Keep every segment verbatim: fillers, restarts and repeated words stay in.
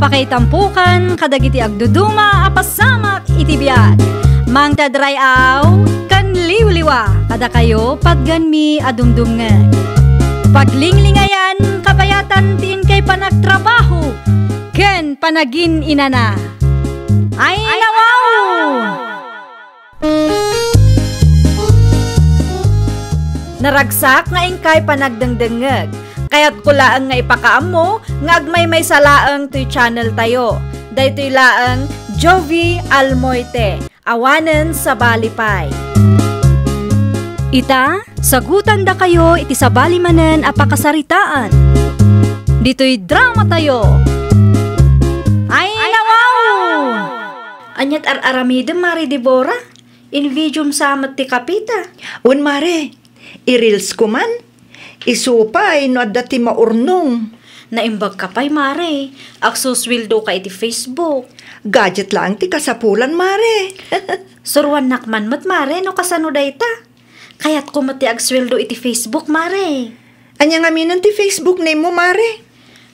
Pakaitampokan kadagiti agduduma a pasamak iti biag. Mangted ray-aw ken liwliwa kadakayo patgenmi a dumdumngeg. Paglinglingayan, kabayatan ti inkay panagtrabaho ken panagin-inana. Ay, nawaw! Naragsak nga inkay panagdengdengngeg. Kayatko laeng nga ipakaammo nga agmaymaysa laeng toy channel tayo. Daytoy laeng Jovie Almoite, awanen sabali pay. Ita, sagutandakayo iti sabali manen a pakasaritaan. Ditoy drama tayo. Ay, nawaw! Aniat ar-aramidem, Mare Debora? Invidiom sa met ti kapita. Wen, Mare. I-reels ko man. Isu pay no adda ti maurnong. Naimbag ka pay, Mare. Agsusweldo ka iti Facebook. Gadget laeng ti kasapulan, Mare. Suruannak man met, Mare, no kasano dayta. Kayatko met ti agsueldo iti Facebook, Mare. Ania ngamin ti Facebook name mo, Mare?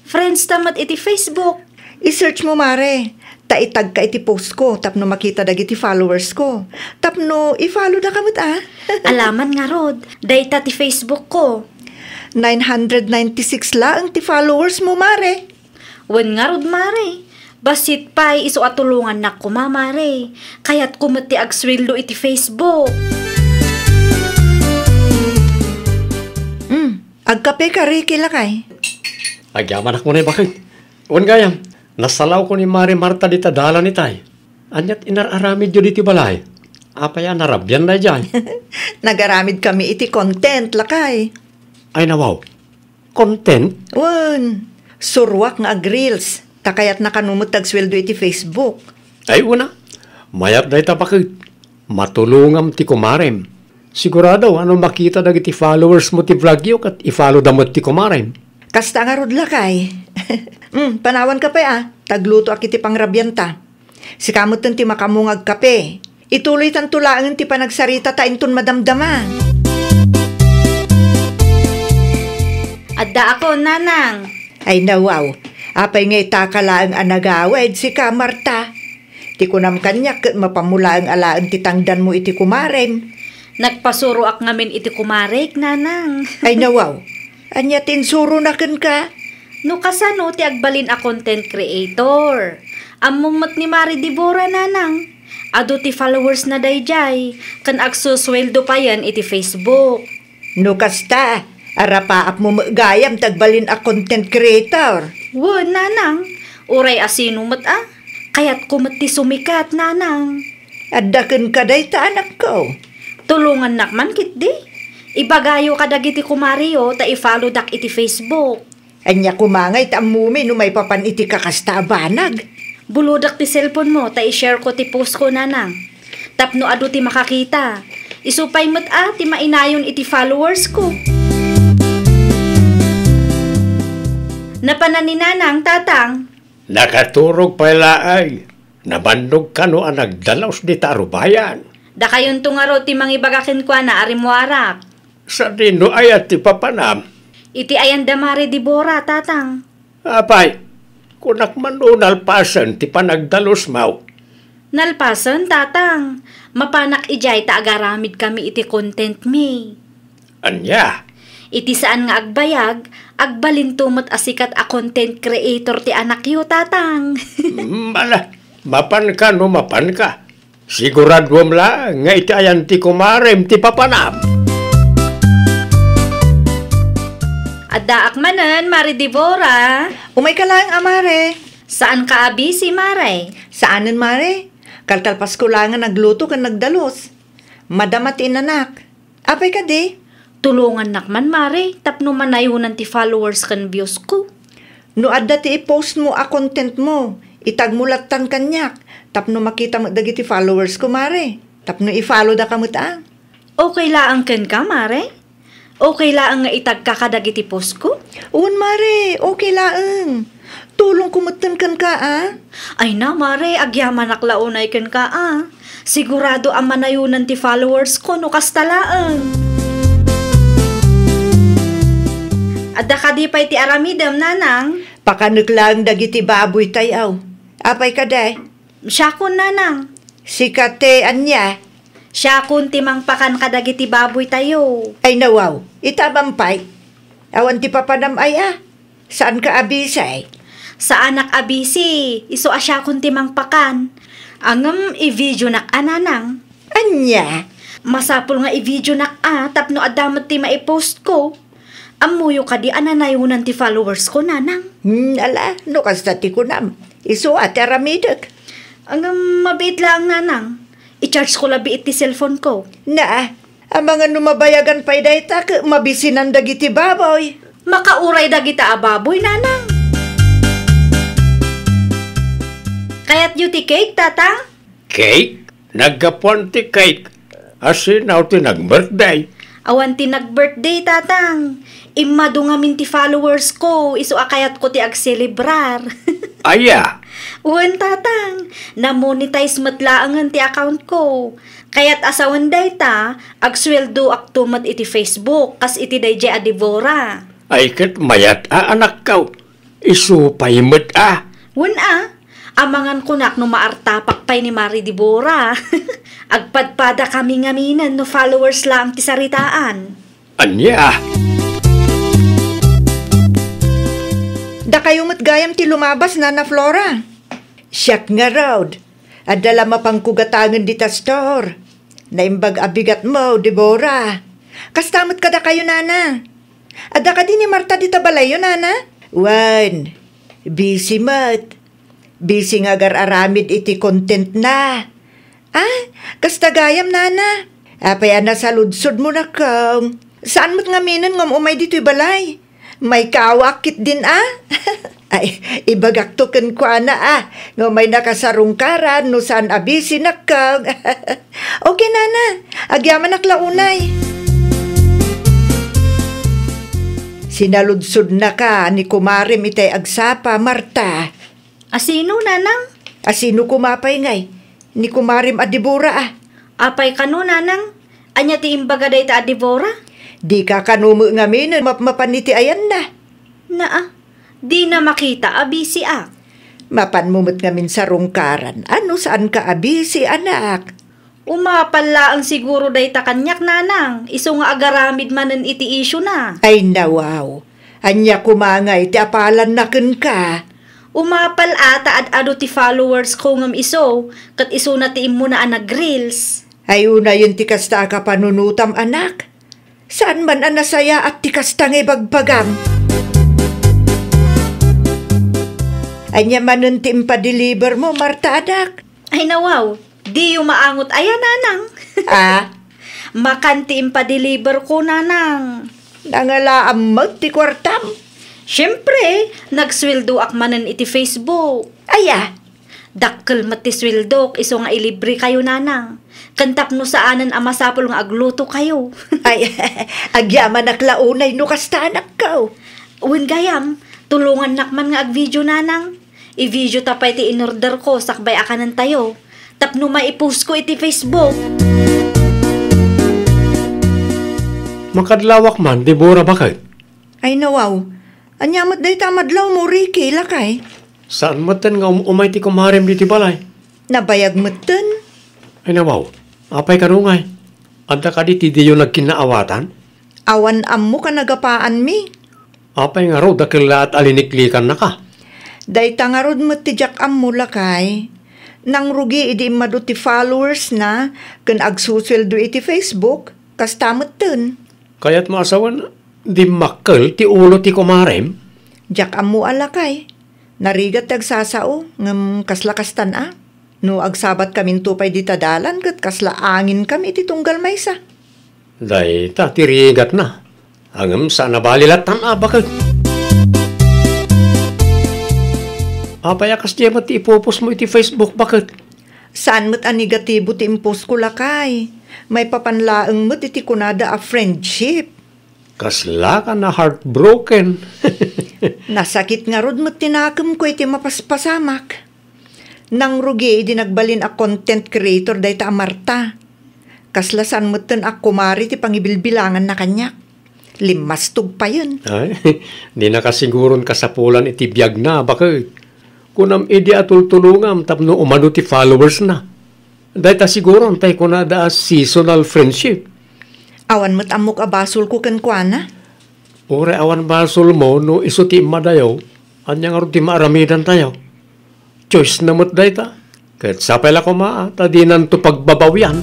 Friends ta met iti Facebook. I-search mo, Mare. Ta itag ka iti post ko tapno makita dagiti followers ko. Tapno i-follow da ka met, a? Alaman ngarud, dayta ti Facebook ko. Nine hundred ninety-six laeng ti followers mo, Mare. Wen ngarud, Mare. Bassit pay isu a tulongannak koma, Mare. Kayatko met ti agsueldo iti Facebook. Mm, agkape ka, Ricky, lakay. Agyamanak mo nay baket. Wen gayam, nasalawko ni Mare Marta dita dalan itay. Aniat inar-aramidyo ditoy balay? Apay a narabian daydiay? Nagaramid kami iti content, lakay. Ay, nawaw. Content? Wen, suruak nga ag-reels, ta kayatna kano met ti agsueldo iti Facebook. Ay, una, mayat dayta baket. Matulongam ti kumarem. Sigurado a no makita dagiti followers mo ti vlog yo, ket i-follow da met ti kumarem. Kasta ngarud, lakay. Mm, panawan ka pay, a. Ta aglutoak iti pangrabianta. Sika metten ti makaammo nga agkape. Ituloytanto laengen ti panagsarita ta inton madamdama. Addaakon, Nanang. Ay, nawaw. Apay nga itaka laeng a nagawid, sika, Marta? Ti kunam kaniak ket mapammo laeng alaen ti tangdanmo iti kumarem. Nagpasuroak ngamin iti kumarek, Nanang. Ay, nawaw. Ania ti insurona kenka? No kasano ti agbalin a content creator? Ammom met ni Mare Debora, Nanang. Adu ti followersna daydiay, ken agsusueldo payen iti Facebook. No kasta, arapaapmo met gayam ti agbalin a content creator. Wen, Nanang. Uray a sino met a, kayatko met ti sumikat, Nanang. Adda kenka dayta, anakko. Tulongannak man ketdi. Ibagayo kadagiti kumareyo ta i-follow-dak iti Facebook. Ania koma ngay ta ammomi no maipapan iti kakasta a banag? Bulodak ti cellphone mo ta i-share ko ti post ko, Nanang. Tapno adu ti makakita. Isu pay met a ti mainayon iti followers ko. Napanan ni Nanang, Tatang. Nakaturog pay laeng. Nabannog kano a nagdalus dita arubayan? Dakayonto ngarud ti mangibaga kenkuana a rimmuarak. Sadino aya ti papanam? Iti ayan da Mare Debora, Tatang. Apay, kunak man no nalpasen ti panagdalusmo. Nalpasen, Tatang. Mapanak idiay ta agaramid kami iti content mi. Ania? Iti saan nga agbayag, agbalinto met a sikat a content creator ti anakyo, Tatang. Mm, ala, mapanka no mapanka. Siguraduem la nga iti ayan ti kumarem ti papanam. Addaak manen, Mare Debora. Umayka laeng a, Mare. Saanka a busy, Mare? Saanen, Mare. Kalkalpasko laeng a nagluto ken nagdalus. Madama ti inanak. Apay kadi? Tulongannak man, Mare, tapno manayonan ti followers ken views ko. No adda ti i-post mo a content mo, itag mo lattan kaniak, tapno makita met dagiti followers ko, Mare. Tapno i-follow da ka met a. Okay laeng kenka, Mare? Okay laeng nga itagka kadagiti post ko? Wen, Mare, okay laeng. Tulongko metten kenka a. Ay na, Mare, agyamanak la unay kenka a. Sigurado a manayonan ti followers ko no kasta laeng. Adda kadi pay ti aramidem, Nanang? Pakanek laeng dagiti baboytayo. Apay kadi? Siakon, nanang. Sika ti ania? Siakon ti mangpakan kadagiti baboytayo. Ay, nawaw. Ita man pay. Awan ti papanam aya. Saanka a busy? Saanak a busy. Isu a siakon ti mangpakan. Ngem i-videonak a, nanang. Ania? Masapul nga i-videonak a tapno adda met ti maipostko. Ammoyo kadi a nanayonan ti followers ko, nanang? Hmm, ala, no kasta ti kunam. Isu a ti aramidek. Ngem mabiit laeng, nanang. I-charge ko labiit ti cellphone ko. Na, amangan no mabayagan pay dayta ket mabisinan dagiti baboy. Makauray dagita a baboy, nanang. Kayatyo ti cake, tatang? Cake? Naggapuan ti cake. Asino ti nag-birthday? Awan ti nag-birthday, tatang. Immadu ngamin ti followers ko, isu a kayatko ti agselebrar. Aya? Wen, tatang. Na-monetize met laengen ti account ko. Kayat a sawen dayta, agsueldoakto met iti Facebook, kas iti daydiay a Debora. Ay ket mayat a, anakko. Isu pay met a. Wen a, amangan kunak no maartapak pay ni Mari Debora. Agpadpadakami ngaminen no followers laeng ti saritaan. Ania? Dakayo met gayam ti lumabas, Nana Flora. Siak ngarud, adda la mapanko gatangen dita store. Naimbag a bigatmo, Debora. Kasta met kadakayo, Nana. Adda kadi ni Marta dita balayyo, Nana? Wen, busy met. Busy nga agar-aramid iti contentna. Ah, kasta gayam, Nana. Apay a nasaludsodmo, nakko? Saan met ngaminen nga um-umay ditoy balay? Maikawak ketdin a? Ay, ibagakto kenkuana a, nga umaynaka sarungkaran no saan a busy, nakko. Okay, Nana. Agyamanak la unay. Sinaludsodnaka ni kumarem itay agsapa, Marta. Asino, nanang? Asino koma pay ngay? Ni kumarem a Debora a. Apay kano, nanang? Ania ti imbaga dayta a Debora? Dika kano met ngaminen mapmapan iti ayanna? Naa, dina makita a bisiak. Mapanmo met ngamin sarungkaran a no saanka a bisi, anak. Umapal laeng siguro dayta kaniak, nanang, isu nga agaramid manen iti isyuna. Ay, nawaw. Ania koma ngay ti apalanna kenka? Umapal a ta ad-adu ti followers ko ngem isu, ket isuna ti immuna a nag-reels. Ay, unayen ti kasta a kapanunotam, anak. Saan man a nasayaat ti kasta nga ibagbagam? Ania manen ti impadeliver mo, Marta, anak? Ay, nawaw, diyo maangot aya, nanang? Ah? Makan ti impadeliver ko, nanang. Nangalaam met ti kuartam? Siempre, nagsueldoak manen iti Facebook. Aya? Dakkel met ti sueldok isu nga ilibre kayo, nanang. Ken tapno saanen a masapul nga agluto kayo. Ay, agyamanak la unay no kasta, anakko. Wen gayam, tulongannak man nga agvideo, nanang. I-video ta pay ti inorder ko sakbay a kanen tayo. Tapno maipost ko iti Facebook. Makadlawak man, Debora, baket. Ay, nawaw. Ania met dayta a madlaw mo, Ricky, lakay? Saan metten nga um-umay ti kumarem ditoy balay? Nabayag metten. Ay, nawaw. Apay kano ngay? Adda kadi ti diyo nagkinnaawatan? Awan ammok a nagapaanmi. Apay ngarud a kellaat a liniklikannaka? Dayta ngarud met ti diak ammo, lakay. Nangrugi idi immadu ti followers na ken agsusueldo iti Facebook, kasta metten. Kayatmo a sawen, dimmakkel ti ulo ti kumarem? Diak ammo a, lakay. Narigat ti agsasao, ngem kasla kastan a. No agsabatkaminto pay dita dalan ket kasla anginkami iti tunggal maysa. Dayta ti rigatna. Ngem saan a bali lattan a baket. Apay a kasdiay met ti ipupostmo iti Facebook, baket? Saan met a negatibo ti impostko, lakay. Maipapan laeng met iti kunada a friendship. Kaslaka na-heartbroken. Nasakit ngarud met ti nakemko iti mapaspasamak. Nangrugi idi nagbalin a content creator dayta a Marta. Kasla saan metten a kumare ti pangibilbilanganna kaniak. limmastog payen. Ay, di nakasiguron kasapulan iti biagna, baket. Kunam idi a tultulongam tapno umadu ti followers na. Dayta siguron tay kunada a seasonal friendship. Awan met ammok a basolko kenkuana. Uray awan basolmo no isu ti immadayo, ania ngarud ti maaramidantayo? Choice na met dayta. Ket sapay la koma ta dinanto pagbabawian.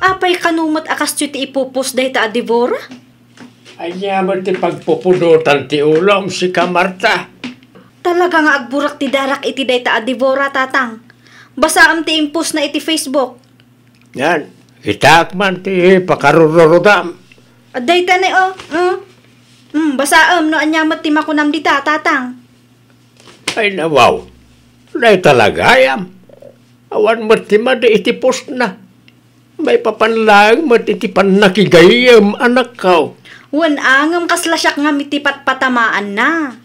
Apay kano met a kastoy ti ipupos dayta a Debora? Ania met ti pagpupudotan ti ulom, sika, Marta? Talaga nga agburak ti darak iti dayta a Debora, Tatang. Basaem ti impostna iti Facebook. Yan, kitaek man ti pakarururudam. Dayta ni, oh. Mm. Mm, basaem no ania met ti makunam dita, Tatang. Ay, nawaw. Dayta la gayam. Awan met ti madi iti postna. Maipapan laeng met iti pannakigayyem, anakko. Wen a, ngem kasla siak ngam iti patpatamaanna.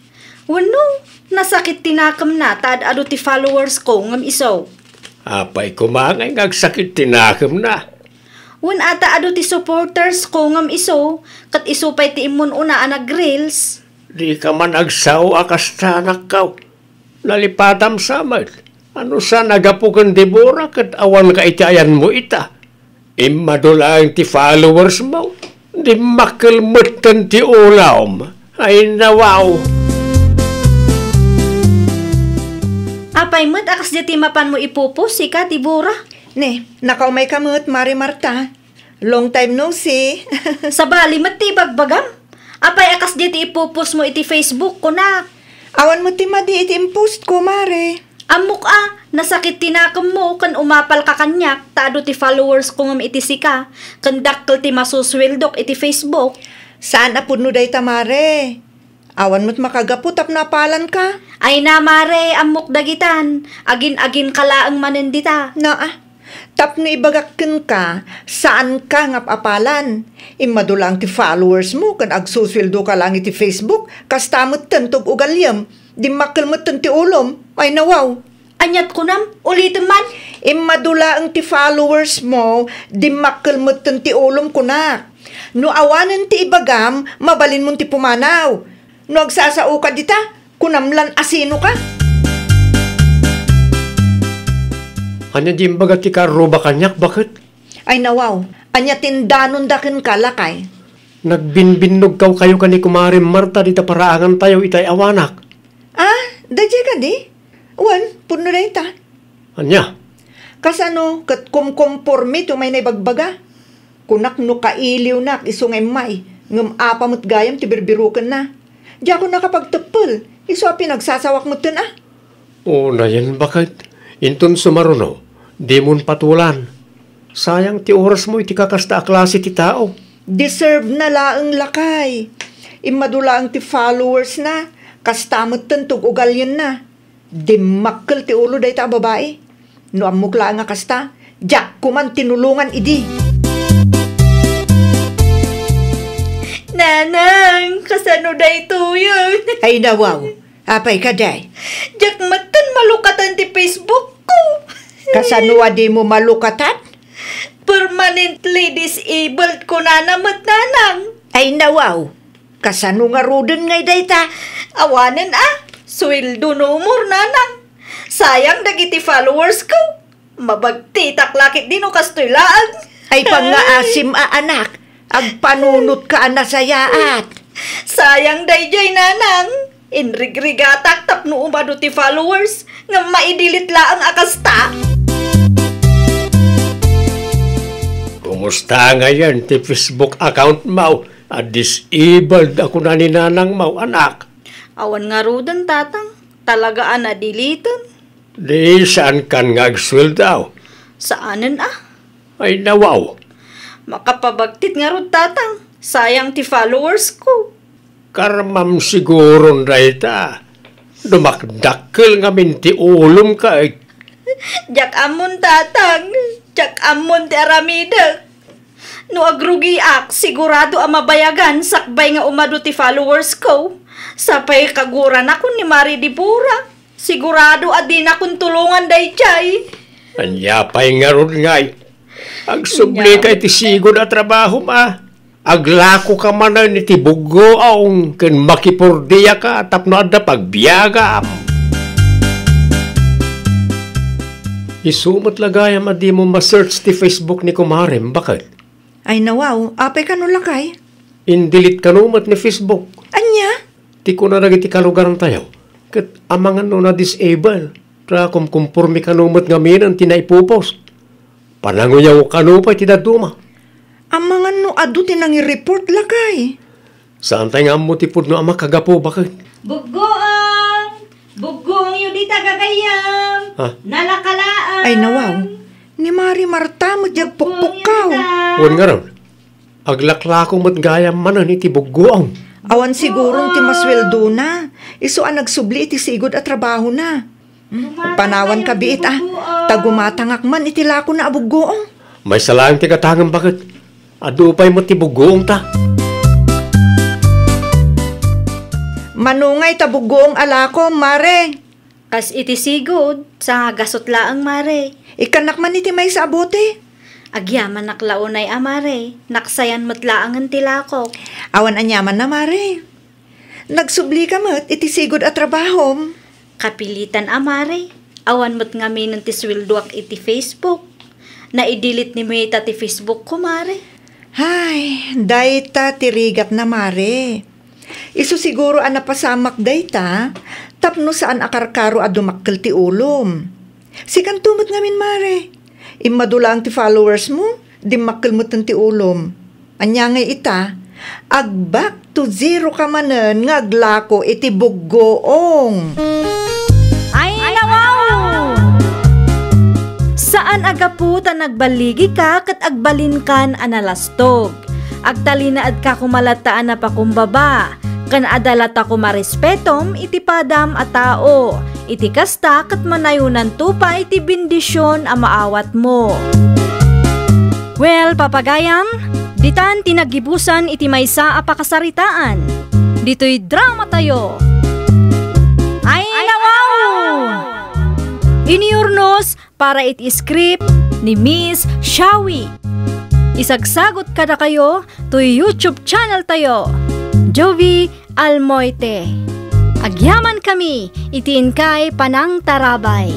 Wenno, nasakit ti nakemna ta ad-adu ti followers ko ngem isu. Apay koma ngay nga agsakit ti nakemna? Wen a ta adu ti supporters ko ngem isu, ket isu pay ti immun-una a nag-reels. Dika man agsao a kasta, anakko. Nalipatam sa met. Ano sa nagapu ken Debora ket awanka iti ayanmo ita? Immadu laeng ti followers mo. Dimmakkel metten ti ulom. Ay, nawaw. Apay met a kasdiay ti mapanmo ipupos, sika, Debora? Ne, nakaumayka met, Mare Marta. Long time no see. Sabali met ti ibagbagam. Apay a kasdiay ti ipupos mo iti Facebook, kunak? Awan met ti madi iti impost ko, Mare. Ammok a, nasakit ti nakemmo ken umapalka kaniak ta adu ti followers ko ngem iti sika, ken dakkel ti masusueldok iti Facebook. Saan a pudno dayta, Mare. Awan met makagapu tapno apalanka. Ay na, Mare, ammok dagitan. Agin-aginka laeng manen dita. Naa, tapno ibagak kenka, saanka nga ap-apalan. Immadu laeng ti followers mo ken agsusueldoka laeng iti Facebook, kasta metten ti ug-ugaliem. Dimmakkel metten ti ulom. Ay, nawaw. Aniat kunam? Ulitem man. Immadu laeng ti followers mo, dimmakkel metten ti ulom, kunak. No awanen ti ibagam, mabalinmon ti pumanaw. No agsasaoka dita, kunam lan a sinoka. Ania di imbaga ti karruba kaniak, baket? Ay, nawaw, ania ti indanonda kenka, lakay? Nagbinbinnogkaw kayo ken ni Kumare Marta dita paraangantayo itay awanak. Ah, daydiay kadi? Wen, pudno dayta. Ania? Kasano ket kumkomporme ti umay naibagbaga? Kunak no kailiwnak isu nga immay, ngem apa met gayam ti birbirukenna. Diakon nakapagteppel, isu a pinagsasawak metten a. Unayen, baket, inton sumaruno, dimon patulan. Sayang ti orasmo iti kakasta a klase ti tao. Deserve na laeng, lakay. Immadu laeng ti followers na, kasta metten ti ug-ugalienna. Dimmakkel ti ulo dayta a babai. No ammok laeng a kasta, diak koman tinulongan idi. Nanang, kasano daytoyen? Ay, nawaw. Apay kadi? Diak metten malukatan ti Facebook ko. Kasano a dimo malukatan? Permanently disabled kunana met, Nanang. Ay, nawaw. Kasano ngaruden ngay dayta? Awanen a, sueldo no umor, Nanang. Sayang dagiti followers ko. Mabagtitak la ketdi no kastoy laeng. Ay, pangngaasim a anak, agpanunotka a nasayaat. Sayang daydiay, Nanang. Inrigrigatak tapno umadu ti followers, ngem maidilit laeng a kasta. Kumusta ngayen ti Facebook account mo a disabled a kuna ni nanang mo, anak? Awan ngaruden, Tatang. Talaga a nadiliten. Di saankan nga agsueldo? Saanen a. Ay, nawaw. Makapabagtit ngarud, Tatang. Sayang ti followers ko. Karmam siguron dayta. Dumakdakkel ngamin ti ulom kay. Diak ammon, Tatang. Diak ammon ti aramidek. No agrugiak, sigurado a mabayagan sakbay nga umadu ti followers ko. Sapay kaguranakon ni Mari Dibura. Sigurado a dinakon tulongan daydiay. Ania pay ngarud ngay? Agsubli ka iti sigud a trabahom, a. Aglako ka manen iti buggoong ken makipurdiaka tapno adda pagbiagam. Isu met la gayam a dimo ma-search ti Facebook ni kumarem, baket. Ay, nawaw, apay kano lakay? In-delete kano met ni Facebook. Ania? Ti kuna dagiti kalugarantayo, ket amangan no na-disable, ta kumkumpormi kano met ngamin ti naipupos. Pananguyaw kano pay ti dadduma. Amangan no adu ti nangi-report, lakay. Saantay nga ammo ti pudno a makagapu, baket. Buggoong! Buggoongyo dita, gagayyem! Ah. Nalakalaang! Ay, nawaw. Ni Mari Marta met diay agpukpukkaw. Wen ngarud, aglaklako met gayam manen iti buggoong. Awan siguron ti masueldona. Isu a nagsubli iti sigud a trabahona. Hmm, panawan ka biit, a. Ta gumatangak man iti lakona a buggoong. Maysa laeng ti gatangem, baket. Adu pay met ti buggoong ta. Mano ngay ta buggoong a lakom, Mare? Kas iti sigud, sangagasut laeng, Mare. Ikkannak man iti maysa a bote. Agyamanak la unay a, Mare. Naksayan met laengen ti lakok. Awan aniamanna, Mare. Nagsubli ka met iti sigud a trabahom. Kapilitan a, Mare. Awan met ngaminen ti sueldoak iti Facebook. Nai-delete ni Meta ti Facebook ko, Mare. Hay, dayta ti rigatna, Mare. Isu siguro a napasamak dayta, tapno saan a karkaro a dumakkel ti ulom. Sikanto met ngamin, Mare. Immadu laeng ti followers mo, dimmakkel metten ti ulom. Ania ngay ita? Ag-back to zero ka manen nga aglako iti buggoong. Ay, nawaw! Saan a gapu ta nagballigika ket agbalinkan a nalastog. Agtalinaedka koma latta a napakumbaba, ken adda latta koma respetom iti padam a tao, iti kasta ket manayonanto pay ti bendision a maawatmo. Well, papagayam, ditan ti naggibusan iti maysa a pakasaritaan. Ditoy dramatayo. Ay, nawaw! Inurnos para iti script ni Miss Shawi. Isagsagot kadakayo toy YouTube channel tayo, Jovie Almoite. Agyamankami iti inkay panangtarabay.